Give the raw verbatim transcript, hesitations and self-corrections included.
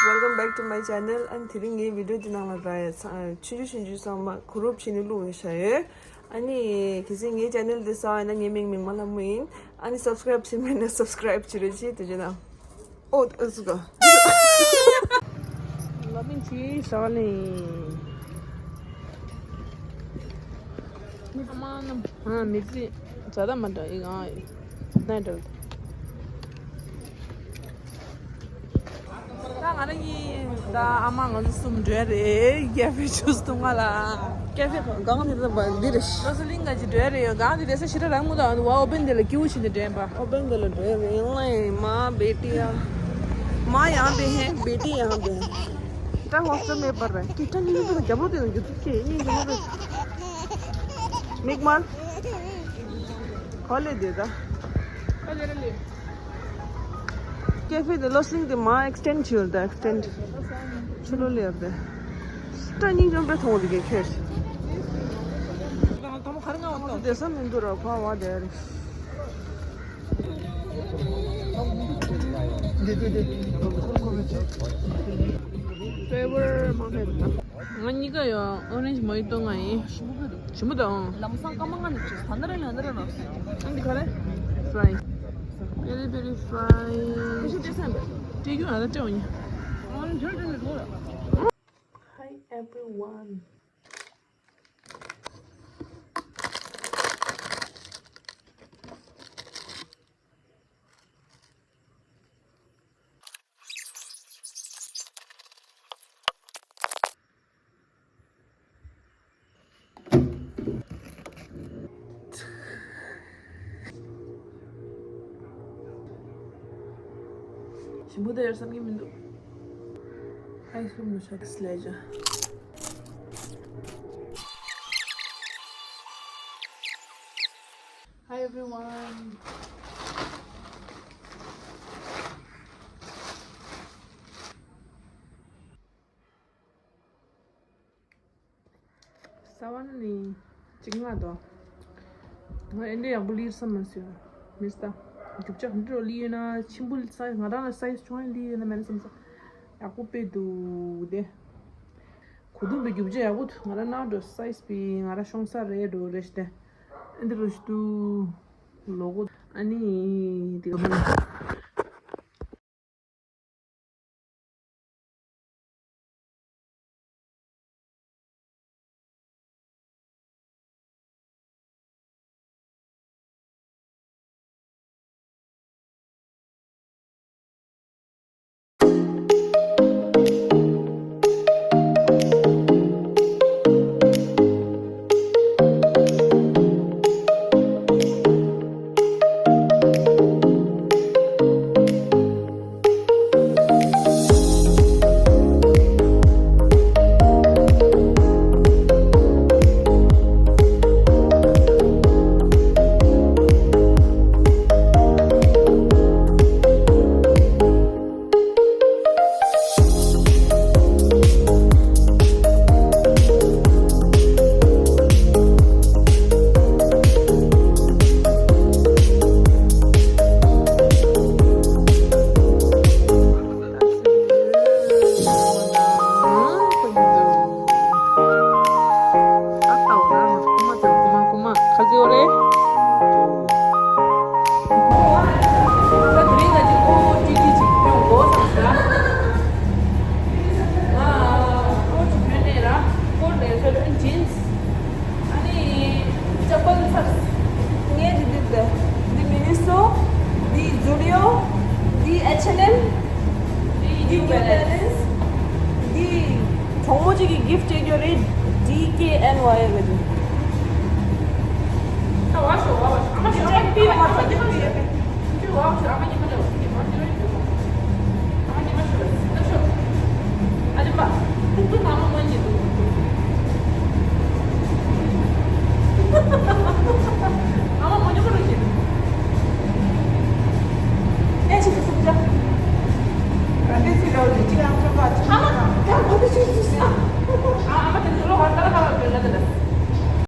Welcome back to my channel. ཨ་ནི་དེ་རིང་ངའི་video འདི་ནང་ལ་ར་ཡ་ཚ་ཆུང་ཆུང་ཆུང་ཆུང་ཚང་མ་crop བྱས་ནས་བླུགས་ཡོད་ཤག་ཡོད། ཨ་ནི་གལ་སྲིད་ངའི་channel འདི་གསར་པ་ཡིན་ན་ངའི་མིང་མིག་དམར་ལྷ་མོ་ཡིན། ཨ་ནི་subscribe བྱས་མེད་ན་subscribe བྱེད་རོགས་བྱེད། དེ་བྱས་ན། ཨོ་ཨ་ཟུག་ག་ལ་མིན་ཆི་ས་ལེ། ཨ་མ་ནམ་ཧ་མི་ཚི་ཛ་ད་མ་འདྲ་ཡི་གང་ཡི་ན་འདྲ། ད་ང་རང་གཉིས་ད་ཨ་མ་ང་ཚོ་གསུམ་འགྲོ་ཡ་རེད། ཀེ་ཧྥེ་ཆུ་སྟོང་ང་ལ། ཀེ་ཧྥེ་གང་དེ་ད་འདི་རེད། ལོ་སི་ལིང་ག་ཅིག་འགྲོ་ཡ་རེད། ཡོད་གང་དེ་དེ་ས་ཤི་ར་རང་མོ་དང་བ་ཨོ་བན་དེ་ལ་ཀི་ཝུ་ཤི་འདི་འདྲེན་པ། ཨོ་བན་དེ་ལ་འགྲོ་ཡ་རེད། ཡང་ལ་མ་བེ་ཏི་ཡ། མ་ཡང་བེ་ཧེ་བེ་ཏི་ཡང་བེ། ད་ཧོ་སི་ཊེལ་མེད་པར་རེད། ཀི་ཀྲ་ནི་ཡོད་པ་རྒྱབ་ལོ་དེ་ན་རྒྱུ་ཐུག་ཁེ་ནི་རྒྱབ་ལོ་རེད། མིག་དམར། ག་ལེ་དེ་ད། ཀེ་ཧྥེ་དེ་ལོ་སི་ལིང་དེ་མ་extend བྱས་ཡོད་ད། extend ཆུ་ལོ་ལེར་དེ། སྟ་སྙིང་རྗེ་པོ་མཐོང་བ་དེ་གས་ཁྱེར། དེ་ས་མི་འདུག་ར་ཕ་བ་དེ་རེད། འདི་འདི་འདི། Flavor མང་ཧེ་ད། ང་གཉིས་ཀ་ཡོད། Orange mojito ང་ཡིན། ཞིམ་པོ་དང་། ལམ་སང་སྐར་མ་ལྔ་ནས་བྱས་ས་ན་ར་ལ་ན་ར་ལ། ཨ་འདི་ག་རེ། Fry། Peri peri fry། ཁྱེད་ཚོ་སྤྲད་ས་ཡིན་པས། སྤྲད་རྒྱུ་ང་ལ་སྤྲད་འོང་ཉེ། ཨ་འདི་འདི་འདི་འདི། Hi everyone. ཞིམ་པོ་དེ་ཡོད་བསམ་གྱི་མི་འདུག Ice cream ནུ་ཤ་སི་ལེ་ཇ། Hi everyone. ས་བ་ནི་གཅིག་ང་དོ། ང་ཨེ་འདྲ་ཡག་པོ་ལིར་བསམ་མ་སོང་། མི་ས་རྒྱུ་ཆ་འདི་རོ་ལི་ཡོད་ན་ཆེན་པོ་ས་ང་རང་ལ་སའི་ཆུང་ལི་ཡོད་ན་མེད་ན་བསམ་ས། ཡག་པོ་དཔེ་འདུག་དེ། གོ་དུང་པའི་རྒྱུ་ཆ་ཡག་པོ་འདུག་ང་རང་ན་འགྲོ་སའི་སི་པི་ང་རང་ཤོང་ས་རེད་འགྲོ་རེད་ཤི་དེ། ཨེ་འདི་རོ་ཤི་དུ། ལོ་གོ་ཨ་ནི་དེ་ག་མ་ན། ཨ་ནི་ཅ་པལ་ཚར། ངས་འདི་འདི་འདི་མི་ནི་སོ། འདི་ཛུ་ཌི་ཡོ། འདི་ཨེཆ་ཨེན་ཨེམ། འདི་ནིའུ་བེ་ལེན་སི། འདི་གྲོགས་མོ་གཅིག་གིས་གིཕ་ཊི་སྤྲད་རྒྱུ་རེད། ཌི་ཀེ་ཨེན་ཝའི་ལ་འདི། ད་བ་ཤོ་བ་བ་ཤོ། ཨ་མ་ཤོ་ཅེག་པི་མ་ཐག་གི་